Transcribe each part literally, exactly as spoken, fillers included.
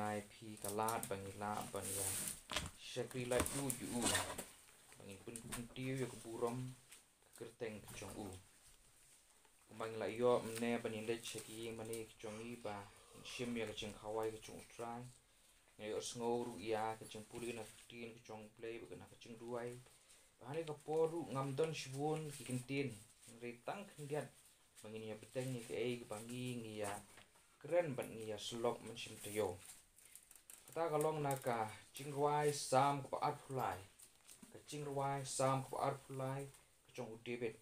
ai phi ka lad ba ngi lah ban ïa shakri lad ïa u, ïa u, ba ngin pynkyntiew ïa ka burom ka kyrteng ka jong u. Kumba ngi la ïoh mynne ban ïaleit sha ki ïing mane ka jong ngi ba ngin shim ïa ka jingkhawai ka jong U Trai, ngi ïohsngew ruh ïa ka jingpule na ka ktien ka jong U Blei bad na ka jingduwai. Ba ha kane ka por ruh ngam don shibun ki kyntien, hynrei tang khyndiat ba ngin ïa bteng ïa kaei kaba ngi, ngi ïa kren bad ngi ïa sylloh mynshem taïew. Kata ka long na ka jingrwai Salm kaba arphew lai. Ka jingrwai Salm kaba arphew lai ka jong u David.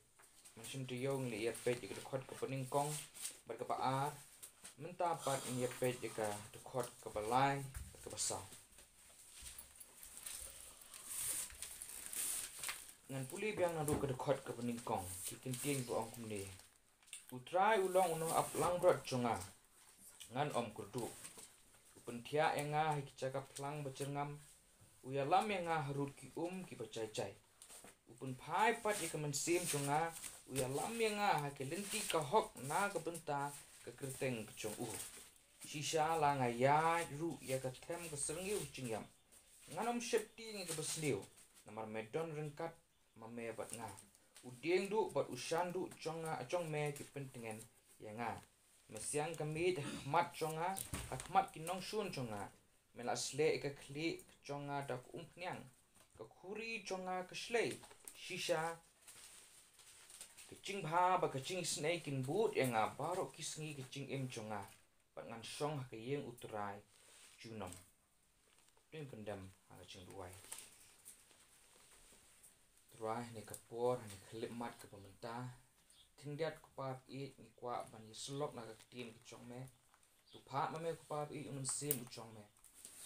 Mynshem taïew ngi la ïa peit ïa ka dkhot kaba nyngkong bad kaba ar. Mynta pat ngi ïa peit ïa ka dkhot kaba lai bad kaba saw. Ngan pule biang naduh ka dkhot kaba nyngkong, ki kyntien ba ong kumne. U Trai u long u nongaplangbrot jong nga, ngan ym kyrduh. U pynthiah ïa nga ha ki jaka phlang ba jyrngam, u ïalam ïa nga harud ki um kiba jai jai. U pynphai pat ïa ka mynsiem jong nga, u ïalam ïa nga ha ki lynti ka hok na ka bynta ka kyrteng ka jong u. Shisha la nga ïaid ruh ïa ka them ka syrngiew jingïap, ngan ym sheptieng ïa kaba sniew, namar me don ryngkat ma me bad nga. U dieng duh bad u shan duh jong nga, jong me ki pyntngen ïa nga. Me siang ka miej ha khmat jong nga, ha khmat ki nongshun jong nga. Me la sleh ïa ka khlieh jong nga da ka umphniang, ka khuri jong nga ka shlei. Shisha ka jingbha bad ka jingisynei kin bud ïa nga baroh ki sngi ka jingim jong nga, bad ngan shong ha ka ïing U Trai junom. To ngin pyndem ha ka jingduwai. Trai, ha kane ka por, ha kane ka khyllipmat kaba mynta, khyndiat ko Kpa baieit ngi kwah ban ïa sylloh na ka ktien ka jong me. To phah ma me ko Kpa baieit u Mynsiem u jong me,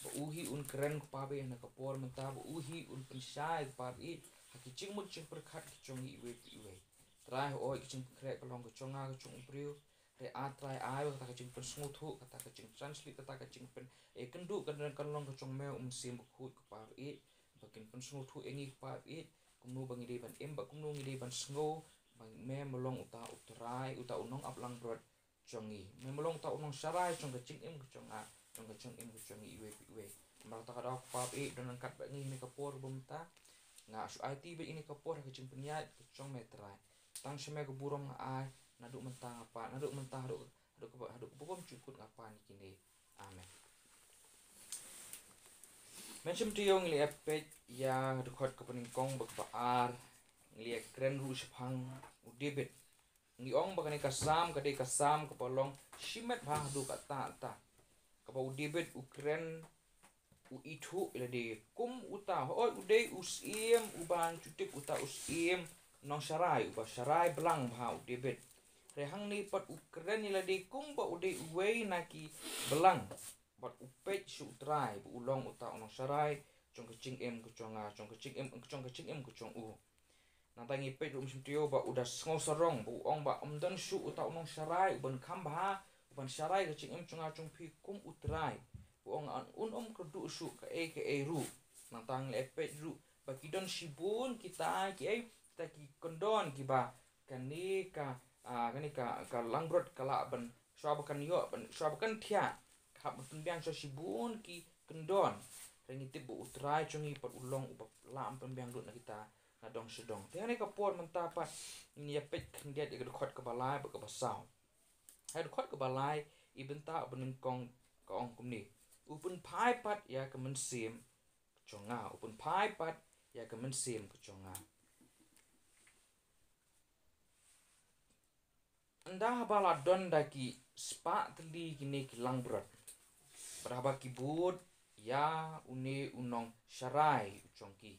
ba u hi un kren ko Kpa baieit ha kane ka por mynta, ba u hi un pynshai ko Kpa baieit ha ki jingmut jingpyrkhat ki jong ngi iwei pa iwei. Trai, hooid ka jingpynkhreh ka long ka jong nga, ka jong u briew. Hynrei A Trai, ai ba kata ka jingpynsngewthuh, kata ka jingtranslate, kata ka jingpyn, eh, kynduh kan, kan long ka jong me u Mynsiem Bakhuid ko Kpa baieit, ba kin pynsngewthuh ïa ngi ko Kpa baieit kumno ba ngi dei ban im bad kumno ngi dei ban sngew ba me, me long uta u Trai, uta u nongaplangbrot jong ngi. Me, me long uta u nongsharai jong ka jingim ka jong nga, jong ka jingim ka jong ngi iwei pa iwei. Namar kata ka daw ko Kpa baieit, don ryngkat bad ngi ha kane ka por ba mynta. Nga shu aiti bad ïa kane ka por ha ka jingpynïaid ka jong me Trai. Tang sha me ka burom nga ai, naduh mynta nga pan, naduh mynta haduh, haduh kaba, haduh kaba bymjukut nga pan ïa kine. Amen. Mynshem taïew ngi la ïa peit ïa ka dkhot kaba nyngkong bad kaba ar, ngi la ïa kren ruh shaphang u David. Ngi ong ba kane ka Salm ka dei ka Salm kaba long shimet bha haduh katta katta, kaba u David u kren, u ithuh ïa lade kum uta, hooid u dei u syiem uba ngi ju tip, uta u syiem nongsharai, uba sharai blang bha u David. Hynrei hangne pat u kren ïa lade kumba u dei uwei na ki blang, bad u peit sha u Trai ba u long uta u nongsharai jong ka jingim ka jong nga, jong ka jingim, jong ka jingim ka jong u. Nangta ngi peit ruh mynshem taïew ba u da sngew sarong, ba u ong ba ym don shuh uta u nongsharai uban kham bha, uban sharai ka jingim jong nga jong phi kum u Trai. U ong un ym kyrduh shuh kaei kaei ruh. Nangta ngi la peit ruh ba ki don shibun kita kiei, kita ki kyndon kiba kane ka, ah, kane ka, ka langbrot ka lah ban, shuwa ba kan ïoh, ban, shuwa ba kan thiah, ka hap ban pynbiang shuwa shibun ki kyndon. Hynrei ngi tip ba u Trai jong ngi pat u long uba lah ban pynbiang lut na kita na dong sha dong. Te ha kane ka por mynta pat ngin ïa peit khyndiat ïa ka dkhot kaba lai bad kaba saw. Ha ka dkhot kaba lai, i bynta ba nyngkong ka ong kumne: U pynphai pat ïa ka mynsiem ka jong nga, u pynphai pat ïa ka mynsiem ka jong nga. Ynda haba la don da ki spah tylli kine ki langbrot, bad haba ki bud ïa une u nongsharai u jong ki,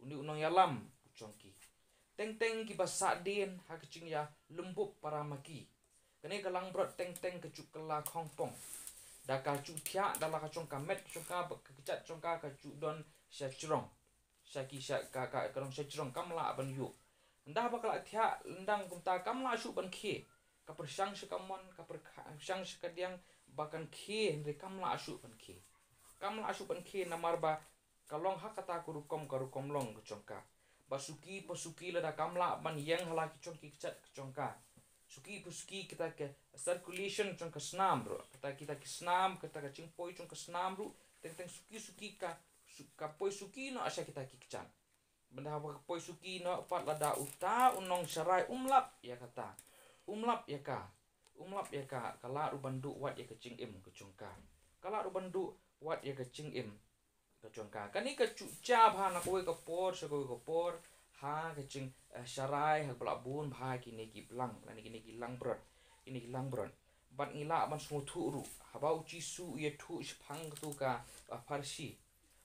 une u nongïalam u jong ki, teng teng kiba sahdien ha ka jingïalymbup para ma ki. Kane ka langbrot teng teng ka ju kylla khongpong. Da ka ju thiah da la ka jong ka met jong ka, bad ka kjat jong ka ka ju don sha jrong. Sha ki, sha ka, ka, ka long sha jrong, kam lah ban ïuh. Ynda ba ka la thiah lyndang kumta kam lah shuh ban khie. Ka pyrshang sha ka mon, ka pyrkha-, pyrshang sha ka diang ba kan khie, hynrei kam lah shuh ban khie. Kam lah shuh ban khie namar ba ka long ha kata ka rukom, ka rukom long ka jong ka. Ba suki pa suki lada kam lah ban ïeng ha la ki jong ki kjat ka jong ka, Suki pa suki kita ka circulation jong ka snam ruh. Kita, kita ki snam, kita ka jingpoi jong ka snam ruh. Teng teng suki suki ka, su-, ka poi suki noh sha kita ki kjat. Bad haba ka poi suki noh pat, lada uta u nongsharai um lap ïa kata, um lap ïa ka, um lap ïa ka, ka lah ruh ban duh wat ïa ka jingim ka jong ka. Ka lah ruh ban duh wat ïa ka jingim ka jong ka. Kane ka ju jia bha na kawei ka por sha kawei ka por ha ka jing, eh, sharai ha kaba la bun bha kine ki blang lane kine ki langbrot, kine ki langbrot. Bad ngi lah ban sngewthuh ruh haba u Jisu u ïathuh shaphang katu ka, eh, pharshi,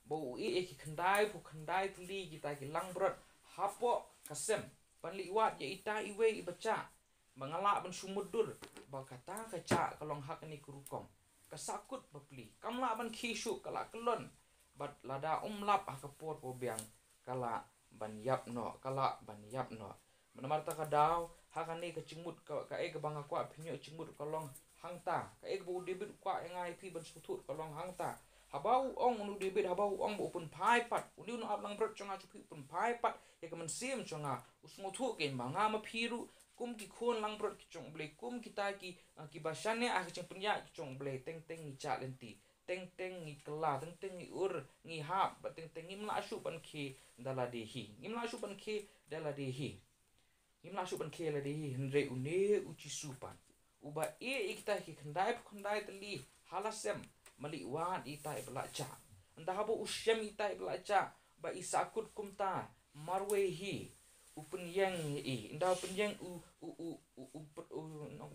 ba u ïeh ïa ki khyndai phew khyndai tylli kita ki langbrot hapoh ka sem ban leit wad ïa ita iwei i bachah. Ba nga lah ban shu mutdur ba kata ka jah ka long ha kane ka rukom, ka sahkut bapli, kam lah ban khie shuh, ka lah kyllon. Bad lada um lap ha ka por ba biang, ka lah ban ïap noh, ka lah ban ïap noh. Namar kata ka daw, ha kane ka jingmut ka, kaei kaba nga kwah phin ïoh jingmut ka long hangta. Kaei kaba u David u kwah ïa nga ïa phi ban sngewthuh ka long hangta. Haba u ong u David, haba u ong ba u pynphai pat, une u nongaplangbrot jong nga jong phi u pynphai pat ïa ka mynsiem jong nga. U sngewthuh kein ba nga ma phi ruh kum ki khun langbrot ki jong U Blei, kum kita ki, ah, kiba shaniah ha ka jingpynïaid ki jong U Blei, teng teng ngi jah lynti, teng teng ngi kylla, teng teng ngi ur ngi hap, bad teng teng ngim lah shuh ban khie da lade hi. Ngim lah shuh ban khie da lade hi. Ngim lah shuh ban khie lade hi. Hynrei une u Jisu pat, uba ïeh ïa kita ki khyndai phew khyndai tylli ha la sem ban leit wad ïa ita iba la jah. Ynda haba u shem ïa ita iba la jah ba i sahkut kumta marwei hi, u pynïeng ïa i. Ynda u pynïeng, u, u, u, u, u, u,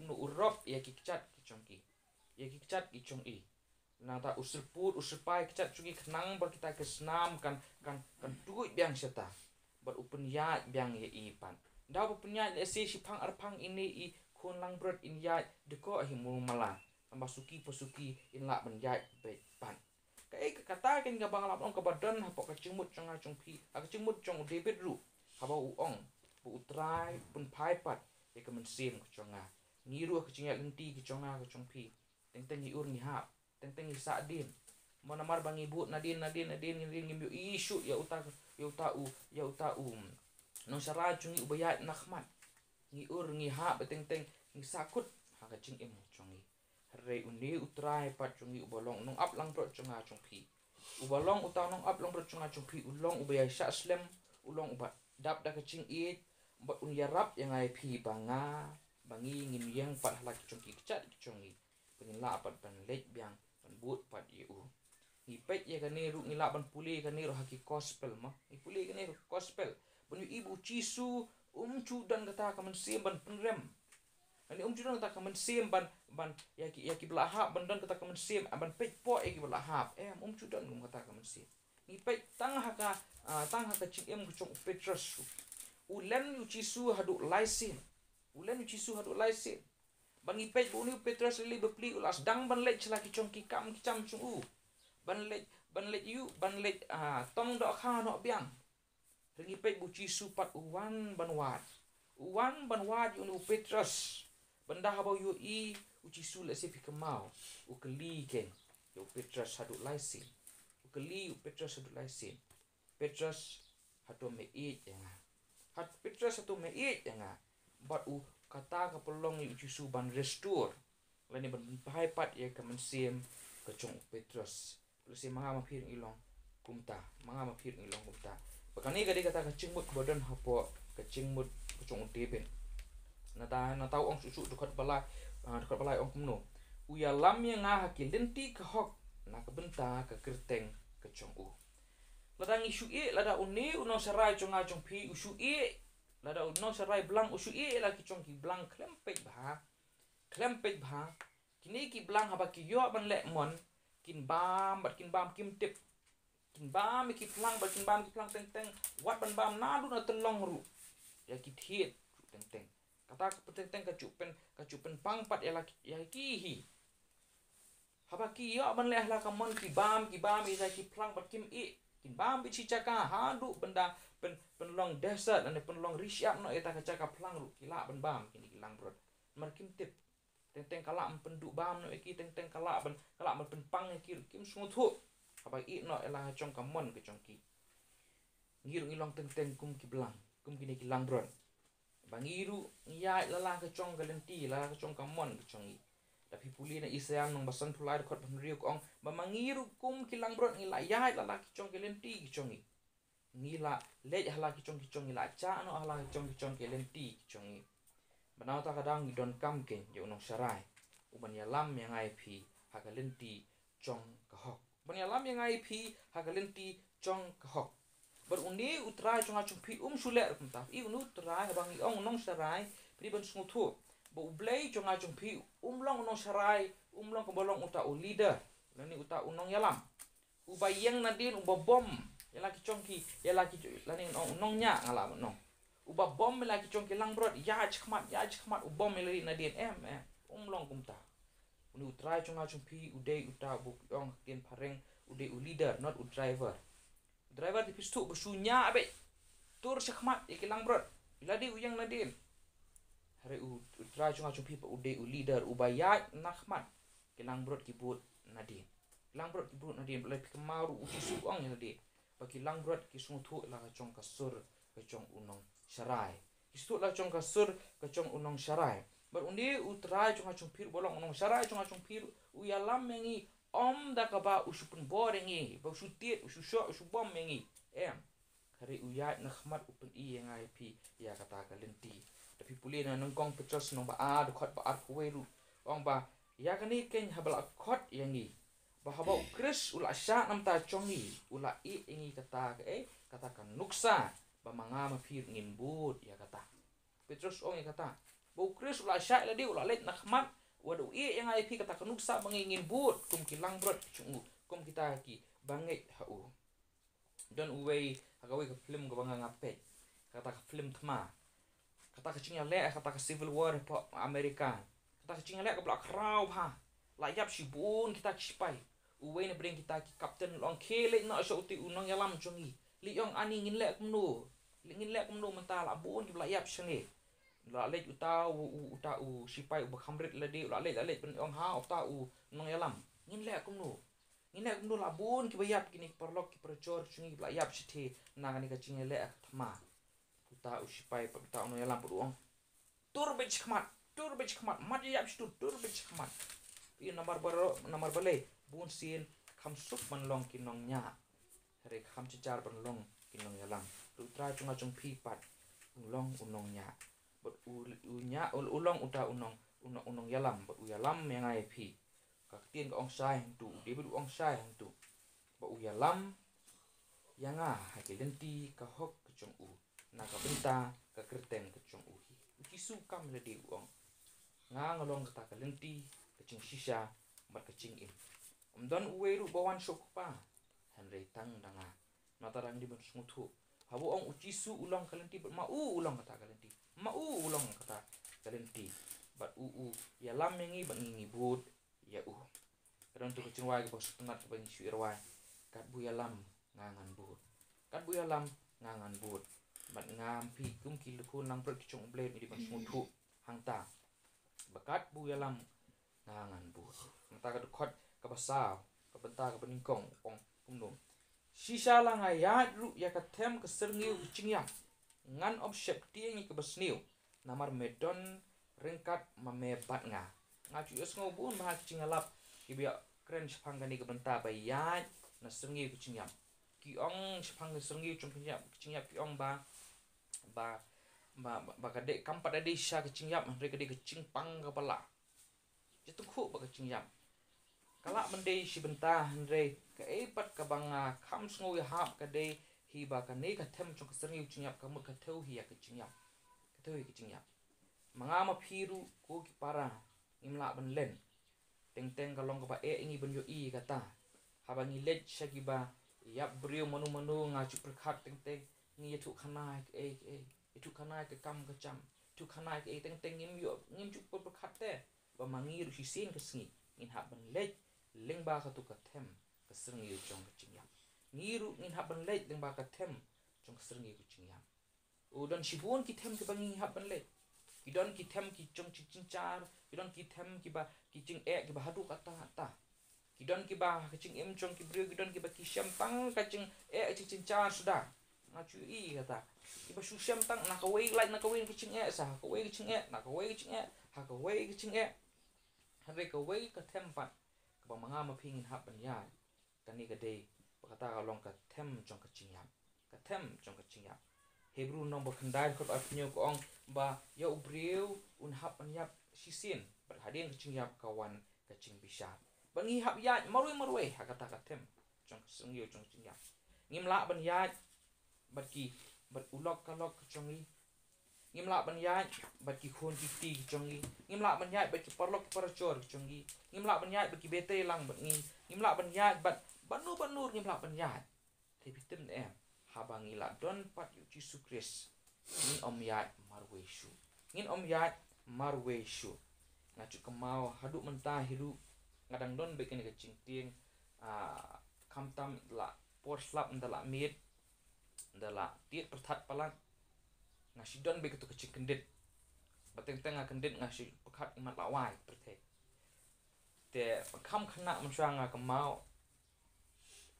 u, u rop ïa ki kjat ki jong ki, ïa ki kjat ki jong i. Nangta u syrpud, u syrpai kjat jong i khnang ba kita ki snam kan, kan, kan tuid biang shata. Bad u pynïaid biang ïa i pat. Ynda u pynïaid lehse shiphang arphang ine i khun langbrot in ïaid dkoh hi, mut mala. Namar suki pa suki in lah ban ïaid beit pat. Kaei ka, kata kein kaba nga lah ban ong kaba don hapoh ka jingmut jong nga jong phi, ha ka jingmut jong u David ruh, haba u ong ba U Trai u pynphai pat ïa ka mynsiem ka jong nga. Ngi ruh ha ka jingïaid lynti ka jong nga ka jong phi, teng teng ngi ur ngi hap, teng teng ngi sahdien. Mo, namar ba ngi bud nadien nadien nadien, ngi, ngim ïohi shuh ïa uta, ïa uta u, ïa uta u nongsharai jong ngi uba ïaid na khmat. Ngi ur ngi hap, teng teng ngi sahkut ha ka jingim jong ngi. Hynrei une U Trai pat jong ngi uba long nongaplangbrot jong nga jong phi, uba long uta nongaplangbrot jong nga jong phi, u long uba ïaishah slem, u long uba dap da ka jingïeit, bad un ïarap ïa nga ïa phi ba nga, ba ngi ngin ïeng pat ha la ki jong ki kjat ki jong ngi, ba ngin lah pat ban leit biang ban bud pat ïa u. Ngi peit ïa kane ruh, ngi lah ban pule ïa kane ruh ha ki gospel, mo. Ngi pule ïa kane ruh gospel ban ïohi ba u Jisu um ju don kata ka mynsiem ban pynrem. Lane um ju don kata ka mynsiem ban, ban ïa ki, ïa kiba la hap, ban don kata ka mynsiem, ah, ban peit pok ïa kiba la hap. Em, um ju don kum kata ka mynsiem. Ngi peit tang ha ka, ah, tang ha ka jingim ka jong u Petros ruh. U len ïa u Jisu haduh lai sien. U len ïa u Jisu haduh lai sien. Bad ngi peit ba une u Petros lei lei bapli u la sdang ban leit sha la ki jong ki kam ki jam jong u. Ban leit, ban leit ïuh, ban leit, ah, tong dohkha noh biang. Hynrei ngi peit ba u Jisu pat u wan ban wad. U wan ban wad ïa une u Petros. Bad ynda haba u ïohi u Jisu lehse phi kynmaw, u kylli kein ïa u Petros haduh lai sien. U kylli ïa u Petros haduh lai sien. Petros, hato me ïeit ïa nga? Hat Petros, hato me ïeit ïa nga? Bad u, kata ka pynlong ïa u Jisu ban restore lane ban pynphai pat ïa ka mynsiem ka jong u Petros. Lehse ma nga ma phi ruh ngi long kumta, ma nga ma phi ruh ngi long kumta. Bad kane ka dei kata ka jingmut kaba don hapoh ka jingmut ka jong u David. Nata, nata u ong shuh shuh dkhot ba lai, ah, dkhot ba lai ong kumno: U ïalam ïa nga ha ki lynti ka hok na ka bynta ka kyrteng ka jong u. Lada ngi shu ïeh, lada une u nongsharai jong nga jong phi u shu ïeh, lada u nongsharai blang u shu ïeh ïa la ki jong ki blang khlem peit bha, khlem peit bha, kine ki blang haba ki ïoh ban leh mon, kin bam bad kin bam kim tip. Kin bam ïa ki phlang bad kin bam ïa ki phlang teng teng, wat ban bam naduh na tyllong ruh. Ïa ki thied ruh teng teng. Kata ka teng teng ka ju pyn, ka ju pynpang pat ïa la ki, ïa ki hi. Haba ki ïoh ban leh ha la ka mon ki bam, ki bam ïa ki phlang bad kim ïeh. Kin bam beit shi jaka haduh ban da pyn, pynlong dehshat lane pynlong ri shyiap noh ïa kata ka jaka phlang ruh, ki lah ban bam kine ki langbrot. Namar kim tip. Teng teng ka lah ban pynduh bam noh ïa ki, teng teng ka lah ban, ka lah ban pynpang ïa ki ruh, kim sngewthuh. Haba ïeh noh ïa la ha jong ka mon ka jong ki. Ngi ruh ngi long teng teng kum ki blang, kum kine ki langbrot. Ba ngi ruh ngi ïaid la la ka jong ka lynti, la la ka jong ka mon ka jong ngi. Da phi pule na Isaïah nong ba san phew lai dkhot ba hynriew ka ong ba ma ngi ruh kum ki langbrot ngi la ïaid la la ka jong ka lynti ka jong ngi. Ngi la leit ha la ki jong ki jong, ngi la jah noh ha la ki jong ki jong ki lynti ki jong ngi. Ba na uta ka daw ngi donkam kein ïa u nongsharai uban ïalam ïa nga ïa phi ha ka lynti jong ka hok. Uban ïalam ïa nga ïa phi ha ka lynti jong ka hok. Bad une U Trai jong nga jong phi um shu leh ruh kumta. I une U Trai, haba ngi ong u nongsharai, phi dei ban sngewthuh ba U Blei jong nga jong phi um long u nongsharai, um long kaba long uta u leader lane uta u nongïalam. Uba ïeng nadien, uba bom ïa la ki jong ki, ïa la ki jong, lane u nong, u nongñiah nga lah ban ong. Uba bom ïa la ki jong ki langbrot, ïaid shakhmat, ïaid shakhmat, u bom ïa lade nadien, em, em. Um long kumta. Une U Trai jong nga jong phi u dei uta uba ki ong ha ka ktien phareng, u dei u leader, not u driver. U driver te phi sngewthuh ba shu ñiah beit, tur shakhmat ïa ki langbrot, ïa lade u ïeng nadien. Hynrei U, U Trai jong nga jong phi pat u dei u leader, uba ïaid na khmat, ki langbrot ki bud nadien. Ki langbrot ki bud nadien, balei phi kynmaw ruh U Jisu u ong ïa lade ba ki langbrot ki sngewthuh la ka jong ka sur ka jong u nongsharai. Ki sngewthuh la ka jong ka sur ka jong u nongsharai. Bad une U Trai jong nga jong phi ruh uba long u nongsharai jong nga jong phi ruh u ïalam ïa ngi, ym da kaba u shu pynbor ïa ngi, ba u shu tied, u shu shoh, u shu bom ïa ngi. Em. Hynrei u ïaid na khmat, u pyni ïa nga ïa phi ïa kata ka lynti. Da phi pule na nyngkong Petros nong ba ar, dkhot ba arphew wei ruh, u ong ba ïa kane kein haba la khot ïa ngi, ba haba U Khrist u la shah na bynta jong ngi, u la ïeh ïa ngi kata ka, eh, kata ka nuksa ba ma nga ma phi ruh ngin bud ïa kata. Petros u ong ïa kata, ba U Khrist u la shah ïa lade, u la leit na khmat, wat u ïeh ïa nga ïa phi kata ka nuksa ba ngi ngin bud kum ki langbrot ki jong u, kum kita kiba ngeit ha u. Don uwei ha kawei ka film kaba nga nga peit, kata ka film thma, kata ka jingïaleh, kata ka Civil War hapoh America. Kata ka jingïaleh kaba la khraw bha, la ïap shibun kita ki sipai. Uwei na pdeng kita ki captain u la ong, khie leit noh sha uti u nongïalam jong ngi, leit ong ani ngin leh kumno, ngin leh kumno mynta la bun kiba la ïap shangne. La leit uta u, u, uta u sipai uba kham rit lade, u la leit, la leit ban ong ha uta u nongïalam, ngin leh kumno, ngin leh kumno, la bun kiba ïap, kine ki paralok ki parajor jong ngi kiba la ïap shathie na kane ka jingïaleh ka thma. Uta u sipai pat, uta u nongïalam pat u ong, tur beit shakhmat, tur beit shakhmat, mat ïa ïap shatu, tur beit shakhmat. Phi, namar baroh, namar balei? Bun sien kham suk ban long ki nongñiah, hynrei kham jynjar ban long ki nongïalam. Te U Trai jong nga jong phi pat u long u nongñiah, bad u, u ñiah, u, u long uta u nong, u nong, u nongïalam, bad u ïalam ïa nga ïa phi. Ka ktien ka ong shai hangtu, u David u ong shai hangtu, ba u ïalam ïa nga ha ki lynti ka hok ka jong u, na ka bynta ka kyrteng ka jong u hi. U Jisu kam lade u ong, nga nga long kata ka lynti, ka jingshisha bad ka jingim. Ym don uwei ruh ba wan sha U Kpa hynrei tang da nga. Nangta dang dei ban sngewthuh, haba u ong U Jisu u long ka lynti, bad ma u u long kata ka lynti, ma u u long kata ka lynti, bad u u ïalam ïa ngi bad ngi ngi bud ïa u. Ka don tu ka jingrwai kaba sngewtynnat kaba ngi shu rwai, katba u ïalam nga ngan bud, katba u ïalam nga ngan bud. Bad nga, phi kum ki lakhun langbrot ki jong U Blei ngi dei ban sngewthuh hangta, ba katba u ïalam nga ngan bud. Mynta ka dkhot kaba saw, ka bynta kaba nyngkong, ong kumno? Shisha la nga ïaid ruh ïa ka them ka syrngiew ka jingïap, ngan ym sheptieng ïa kaba sniew, namar me don ryngkat ma me bad nga. Nga ju ïohsngew bun bha ki jingïalap kiba ïakren shaphang kane ka bynta ba ïaid na syrngiew ka jingïap. Ki ong shaphang ka syrngiew jong ka jingïap, ka jingïap ki ong ba, ba, ba, ba, ba ka dei, kam pat da dei shisha ka jingïap, hynrei ka dei ka jingpang kaba lah. Jingtyngkhuh bad ka jingïap. Ka lah ban dei shi bynta, hynrei kaei pat kaba nga kham sngew ïahap ka dei hi ba kane ka them jong ka syrngiew jingïap ka mut ka thew hi ïa ka jingïap. Ka thew hi ïa ka jingïap. Ma nga ma phi ruh ko ki para ngim lah ban len. Teng teng ka long kaba eh ïa ngi ban ïohi ïa kata. Haba ngi leit sha kiba ïap briew mano mano, nga ju pyrkhat teng teng, ngi ïathuh khana ïa kaei kaei, ïathuh khana ïa ka kam ka jam, ïathuh khana ïa kaei, teng teng ngim ïoh, ngim ju pyrkhat te ba ma ngi ruh shisien ka sngi ngin hap ban leit lyngba katu ka them ka syrngiew jong ka jingïap. Ngi ruh ngin hap ban leit lyngba ka them jong ka syrngiew ka jingïap. U don shibun ki them kiba ngi hap ban leit. Ki don ki them ki jong ki jingjynjar, ki don ki them kiba, ki jingeh kiba haduh katta katta. Ki don kiba ha ka jingim jong ki briew, ki don kiba ki shem tang ka jingeh, ka jingjynjar suda. Nga ju ïohi kata. Kiba shu shem tang na kawei, lait na kawei ka jingeh, sa ha kawei ka jingeh, na kawei ka jingeh, ha kawei ka jingeh. Hynrei kawei ka them pat kaba ma nga ma phi ngin hap ban ïaid, kane ka dei ba kata ka long ka them jong ka jingïap. Ka them jong ka jingïap. Hebru lynnong ba khyndai dkhot arphew hynñiew ka ong ba ïa u briew un hap ban ïap shisien, bad hadien ka jingïap ka wan ka jingbishar. Ba ngi hap ïaid marwei marwei ha kata ka them jong ka syrngiew jong ka jingïap. Ngim lah ban ïaid bad ki, bad u lok ka lok ka jong ngi. Ngim lah ban ïaid bad ki khun ki kti ki jong ngi. Ngim lah ban ïaid bad ki paralok ki parajor ki jong ngi. Ngim lah ban ïaid bad ki bete lang bad ngi. Ngim lah ban ïaid bad bad nu bad nu, ngim lah ban ïaid. Te phi tip ne em, haba ngi la don pat ïa u Jisu Khrist, ngin ym ïaid marwei shuh. Ngin ym ïaid marwei shuh. Nga ju kynmaw haduh mynta hi ruh nga dang don bad kane ka jingtieng, ah, khamtam la por slap, ynda la miet, ynda la tied pyrthat palat, nga shu don bad kato ka jingkyndit. Ba teng teng nga kyndit nga shu pyrkhat imat la wai pyrthei. Te kham khynnah mynshuwa nga kynmaw,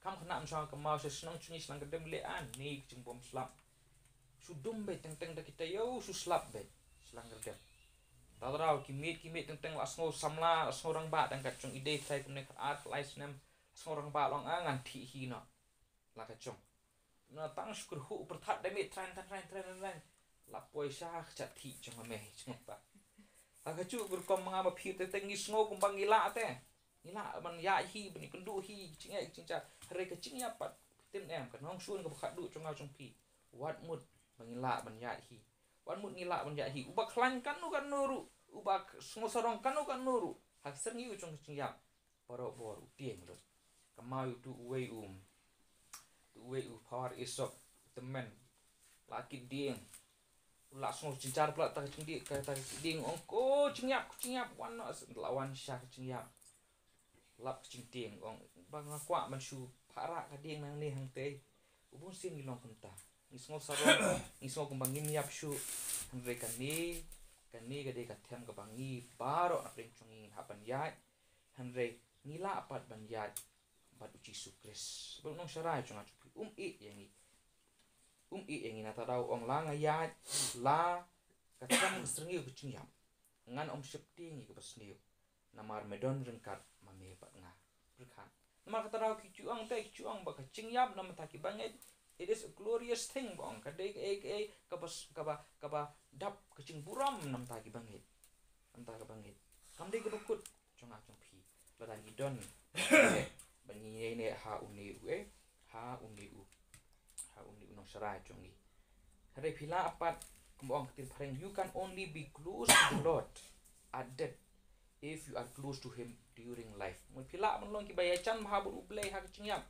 kham khynnah mynshuwa nga kynmaw sha shnong jong ngi sha Lyngkyrdem leh ani ka jingbym slap. Shu dum bad teng teng da kita ïew shu slap bad sha Lyngkyrdem. Tang thaw ki miet ki miet teng teng la sngew samla, la sngew rangbah dang kat jong i dei trai kumne khatar khatlai snem. La sngew rangbah long a ngan thih hi noh. La ka jong. Na tang shu kyrhuh pyrthat da miet tren tren tren tren tren. La poi sha ka jait thih jong me jong pa. Ha kajuh ka rukom ma nga ma phi te te ngi sngew kumba ngi lah te. Ngi lah ban ïaid hi, ban ïakynduh hi, jingeh jingja. Hynrei ka jingïap pat, phi tip ne em, ka nongshun kaba khatduh jong nga jong phi. Wat mut ba ngi lah ban ïaid hi. Wat mut ngi lah ban ïaid hi. Uba khlaiñ kano kano ruh, uba sngew sarong kano kano ruh, ha ka syrngiew jong ka jingïap, baroh bor u tieng lut. Kynmaw ïa utu uwei u, utu uwei u Pawar Isop, u tymmen, la kit dieng. U la sngew jynjar palat ta ka jingdih, ka ta ka jingdih, ong ko jingïap, ko jingïap, wan noh, la wan sha ka jingïap. Lap ka jingtieng, ong ba nga kwah ban shu phah rah ka dieng nangne hangtei. U bun sien ngi long kumta. Ngi sngew sarong, ngi sngew kumba ngim ïap shuh. Hynrei kane, kane ka dei ka them kaba ngi baroh na pdeng jong ngi ngin hap ban ïaid. Hynrei ngi lah pat ban ïaid bad u Jisu Khrist. Bad u nongsharai jong nga jong phi um ïeh ïa ngi. Um ïeh ïa ngi, nangta da u ong la nga ïaid, la ka them ka syrngiew ka jingïap, ngan ym sheptieng ïa kaba sniew. Namar me don ryngkat ma me bad nga. Pyrkhat. Namar kata da ki ju ong te ki ju ong ba ka jingïap na bynta ki bangeit, it is a glorious thing ba ong. Ka dei kaei kaei kaba s-, kaba, kaba dap ka jingburom na bynta ki bangeit. Na bynta ka bangeit. Kam dei kaba kut jong nga jong phi. Lada ngi don ba ngi ïaineh ha une u, eh, ha une u, ha une u nongsharai jong ngi. Hynrei phi lah pat, kumba ong ka ktien phareng, you can only be close to the Lord at death if you are close to him during life. Mut phi lah ban long kiba ïajan bha bad u Blei ha ka jingïap,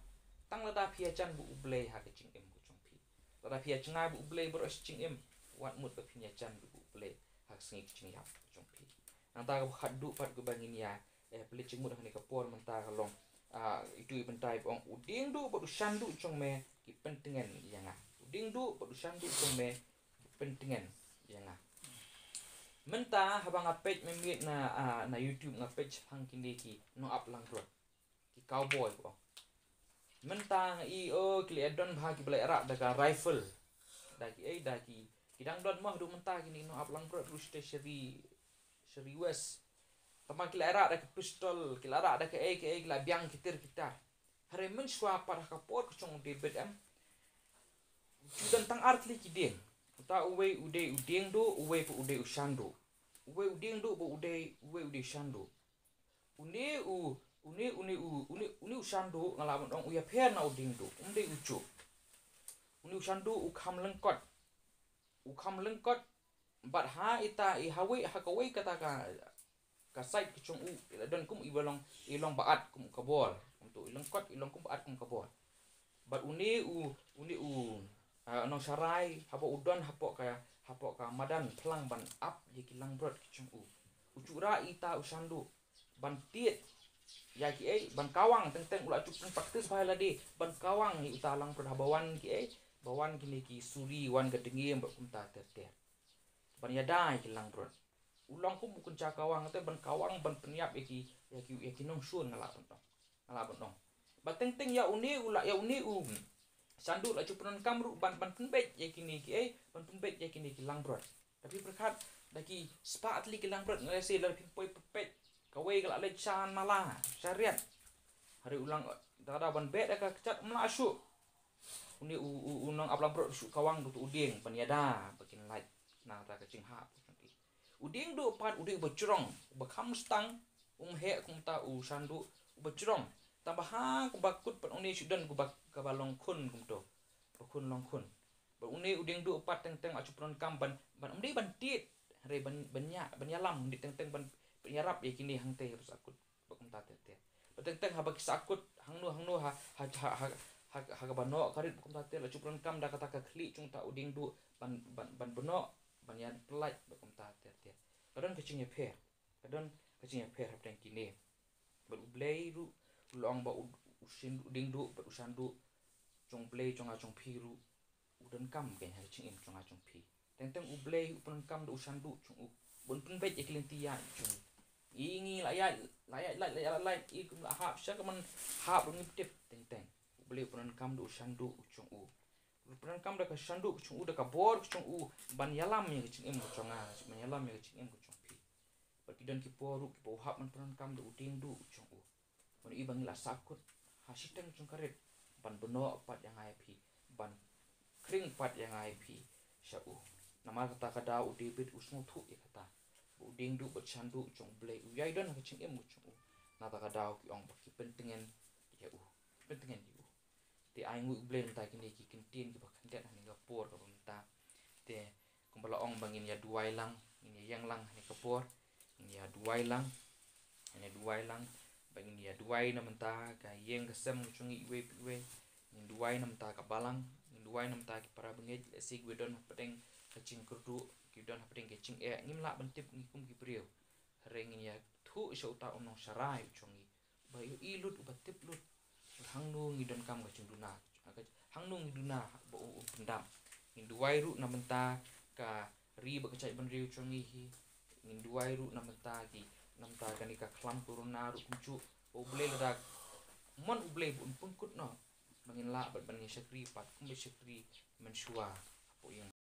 tang lada phi ïajan bad u Blei ha ka jingim ka jong phi. Lada phi ïajngai bad u Blei baroh shi jingim, wat mut ba phin ïajan bad u Blei ha ka sngi ka jingïap ka jong phi. Nangta kaba khatduh pat kaba ngin ïa, eh, pynleit jingmut ha kane ka por mynta ka long, ah, itu i bynta ba ong, u diengduh bad u shanduh jong me ki pyntngen ïa nga. U diengduh bad u shanduh jong me ki pyntngen ïa nga. Mynta haba nga peit mynmiet na, ah, na YouTube nga peit shaphang kine ki nongap langbrot, ki cowboy ba ong. Mynta nga i, oh, ki la don bha kiba la rah da ka rifle. Da ki, eh, da ki, ki dang don mo haduh mynta kine ki nongap langbrot ruh sha Shri, Shri West. Tangba ki la rah da ki pistol, ki la rah da kaei kaei, ki la biang ki tir ki tar. Hynrei mynshuwa pat ha ka por ka jong u David em, u don tang ar tylli ki dieng. Uta uwei u dei u diengduh, uwei pat u dei u shanduh. Uwei u diengduh bad u dei, uwei u dei u shanduh. Une u, une, une u, une, une u shanduh nga lah ban ong u ïapher na u diengduh, um dei u juh. Une u shanduh u kham lyngkot. U kham lyngkot, bad ha ita i hawei, ha kawei kata ka, ka side ka jong u, i la don kum iba long, i long ba at kum ka bol. Kumto i lyngkot, i long kum ba at kum ka bol. Bad une u, une u, ah, nongsharai, haba u don hapoh ka, hapoh ka madan phlang ban ap ïa ki langbrot ki jong u, u ju rah ita u shanduh ban tied ïa kiei, ban kawang, teng teng u la ju pynpractice bha ïa lade ban kawang ïa uta langbrot haba wan kiei, ba wan kine ki suri, wan ka dngiem bad kumta ter ter. Ban ïada ïa ki langbrot. U long kum u kynja kawang te ban kawang, ban pynïap ïa ki, ïa ki, ïa ki nongshun nga lah ban ong. Nga lah ban ong. Bad teng teng ïa une u la, ïa une u Shandu la ju pyndonkam ruh ban, ban pynbeit ïa kine ki, eh, ban pynbeit ïa kine ki langbrot. Te phi pyrkhat, da ki spah tylli ki langbrot, nga lehse lada phi poi peit, kawei ka la leit sha nala, sha riat. Hynrei u lang, da, da ban beit da ka kjat um lah shuh. Une u, u, u nongap langbrot shu kawang da uto u dieng ban ïada ba kin lait na kata ka jinghap. U dieng duh pat u dei uba jrong, uba kham stang, um heh kumta u shandu, uba jrong. Tang ba ha kaba kut pat une shu don kaba, kaba long khun kumto. Ba khun long khun. Ba une u dieng duh pat teng teng la ju pyndonkam ban, ban, ym dei ban tied, hynrei ban, ban ïa, ban ïalam, ym dei teng teng ban, ban ïarap ïa kine hangtei ba sahkut. Ba kumta ter ter. Ba teng teng haba ki sahkut hangno hangno ha, ha, ha, ha, ha, ha kaba noh ka rit ba kumta ter, la ju pyndonkam da kata ka khlieh jong uta u dieng duh ban, ban, ban bnoh, ban ïapyllait ba kumta ter ter. Ka don ka jingïapher. Ka don ka jingïapher hapdeng kine. Bad U Blei ruh u la ong ba u, u shin, u dieng duh bad u shandu jong U Blei jong nga jong phi ruh u donkam kein ha ka jingim jong nga jong phi. Teng teng U Blei u pyndonkam da u shandu jong u ban pynbeit ïa ki lynti ïaid jong u. Ngi, ngi la ïaid, la ïaid, la ïaid, la ïaid, i kum la hap sha ka man hap ruh ngim tip teng teng. U Blei u pyndonkam da u shandu jong u. U pyndonkam da ka shandu jong u, da ka bor jong u ban ïalam ïa ka jingim ka jong nga, ban ïalam ïa ka jingim ka jong phi. Bad ki don ki por ruh kiba u hap ban pyndonkam da u dieng duh jong u. Ban ïohi ba ngi la sahkut ha shiteng jong ka rit, ban bnoh pat ïa nga ïa phi, ban khring pat ïa nga ïa phi sha u. Namar kata ka daw u David u sngewthuh ïa kata ba u dieng duh bad shandu jong U Blei u ïai don ha ka jingim ka jong u. Na kata ka daw ki ong ba ki pyntngen ïa u, ki pyntngen ïa u. Te ai nguh U Blei mynta kine ki kyntien kiba khyndiat ha kane ka por kaba mynta. Te kumba la ong ba ngin ïa duwai lang, ngin ïa ïeng lang ha kane ka por, ngin ïa duwai lang, ngin ïa duwai lang, ba ngin ïa duwai na mynta ka ïing ka sem ka jong ngi iwei pa iwei, ngin duwai na mynta ka balang, ngin duwai na mynta ki para bangeit, lehse kiba don hapdeng ka jingkyrduh, kiba don hapdeng ka jingeh, ngim lah ban tip ngi kum ki briew. Hynrei ngin ïathuh sha uta u nongsharai u jong ngi. Ba ïohi lut, uba tip lut. Hangno ngi donkam ka jingduna. Hangno ngi duna ba u, u pyndap. Ngin duwai ruh na mynta ka ri bad ka jaitbynriew jong ngi hi. Ngin duwai ruh na mynta ki, na mynta kane ka khlam corona ruh kumjuh. Ba U Blei lada mon U Blei ba un pynkut noh. Ba ngin lah bad ban ïa shakri pat kumba shakri mynshuwa. Hapoh ïing.